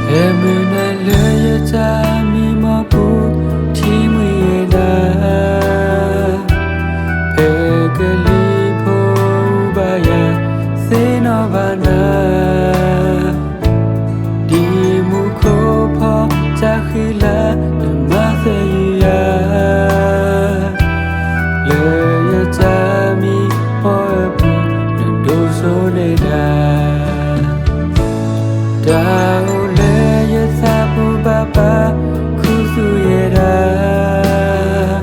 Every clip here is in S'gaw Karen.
ဟဲမုၢ်နၤလၢယတၢ်မံမီၢ်ပူၤ ထံမှံယဲနၤ, ဖဲကလံၤဖိဘၣ်ယၤ သ့ၣ်နီၣ်ဘၣ်နၤ, ဒ်မူခိၣ်ဖီတၢ်ဃံလၤ နမၤသယုၢ်ယၤ လၢယတၢ်မံမီၢ်အပူၤ နဒိးစိန့ၢ်နၤ, တၢ်အိၣ်လၢယသးပူၤဘၣ်ပာ်ခူသူၣ်ယဲဒၣ်,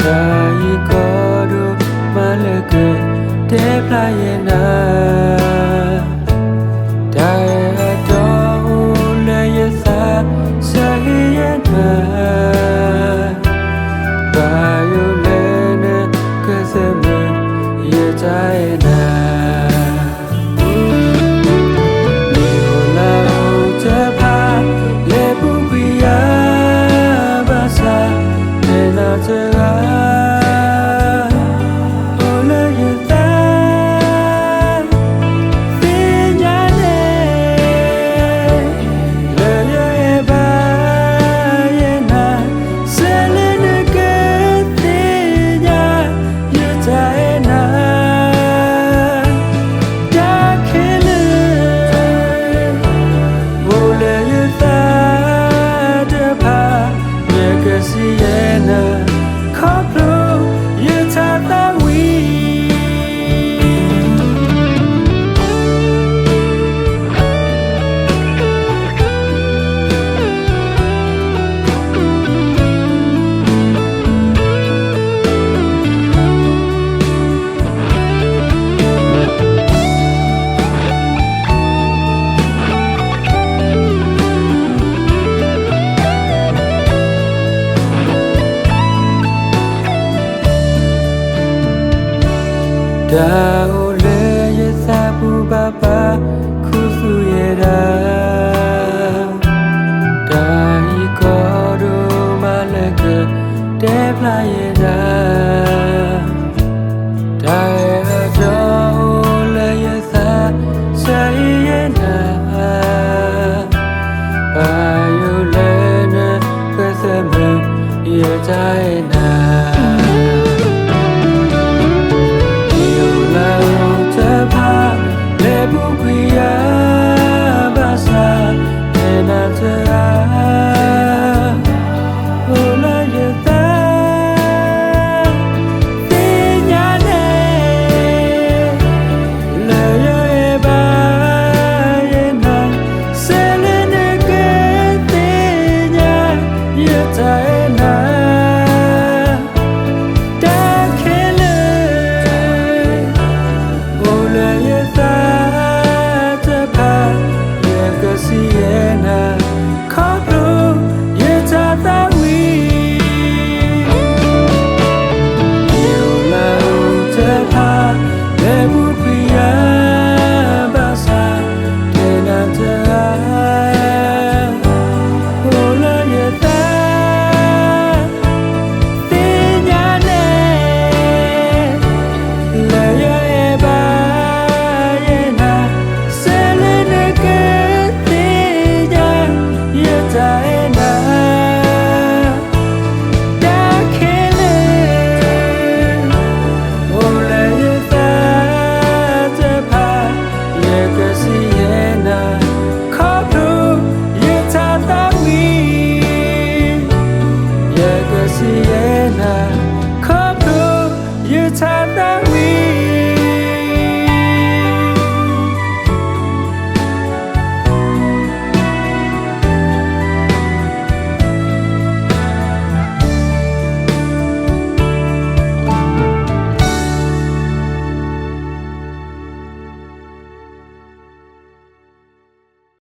တၢ်အံၤကီဒိၣ်မးလၢကတဲဖျါယဲနၤ, တၢ်အဲၣ်အတီအိၣ်လၢယသး စၢ်ဟ့ၣ်ယဲနၤ, ဘၣ်ယိၣ်လၢနကသးမုာ် ယတၢ်အဲၣ်နၤ မ့ၢ်အိၣ်လၢအိၣ်တဖၣ် လဲၤပူၤကွံာ်ယၤဘၣ်ဆၣ် တဲနၤတဂၤ အိၣ်လၢယသး သ့ၣ်ညါန့ၣ် လၢယအဲၣ်ဘၣ်ယဲနၤ စၢလၢနကသ့ၣ်ညါ ယတၢ်အဲၣ်နၤ တၢ်ခဲလၢာ် အိၣ်လၢယသးတဖၣ် ယကစံးယဲနၤ ခီဖျိယတၢ်သးဝံၣ် တၢ်အိၣ်လၢယသးပူၤဘၣ်ပာ်ခူသူၣ်ယဲဒၣ်, တၢ်အံၤကီဒိၣ်မးလၢကတဲဖျါယဲဒၣ်, တၢ်အဲၣ်အတီအိၣ်လၢယသး စၢ်ဟ့ၣ်ယဲနၤ, ဘၣ်ယိၣ်လၢနကသးမုာ် ယတၢ်အဲၣ်နၤ ယအိၣ်လၢအိၣ်တဖၣ် လဲၤပူၤကွံာ်ယၤဘၣ်ဆၣ် တဲနၤတဂၤ အိၣ်လၢယသး သ့ၣ်ညါန့ၣ် လၢယအဲၣ်ဘၣ်ယဲနၤ စၢလၢနကသ့ၣ်ညါ ယတၢ်အဲၣ်နၤ တၢ်ခဲလၢာ် အိၣ်လၢယသးတဖၣ် ယကစံးယဲနၤ ခီဖျိယတၢ်သးဝံၣ် ယအိၣ်လၢအိၣ်တဖၣ် လဲၤပူၤကွံာ်ယၤဘၣ်ဆၣ် တဲနၤတဂၤ အိၣ်လၢယသး သ့ၣ်ညါန့ၣ် လၢယအဲၣ်ဘၣ်ယဲနၤ စၢလၢနကသ့ၣ်ညါ ယတၢ်အဲၣ်နၤ တၢ်ခဲလၢာ် အိၣ်လၢယသးတဖၣ် ယကစံးယဲနၤ ခီဖျိယတၢ်သးဝံၣ် ယကစံးယဲနၤ ခီဖျိယတၢ်သးဝံၣ်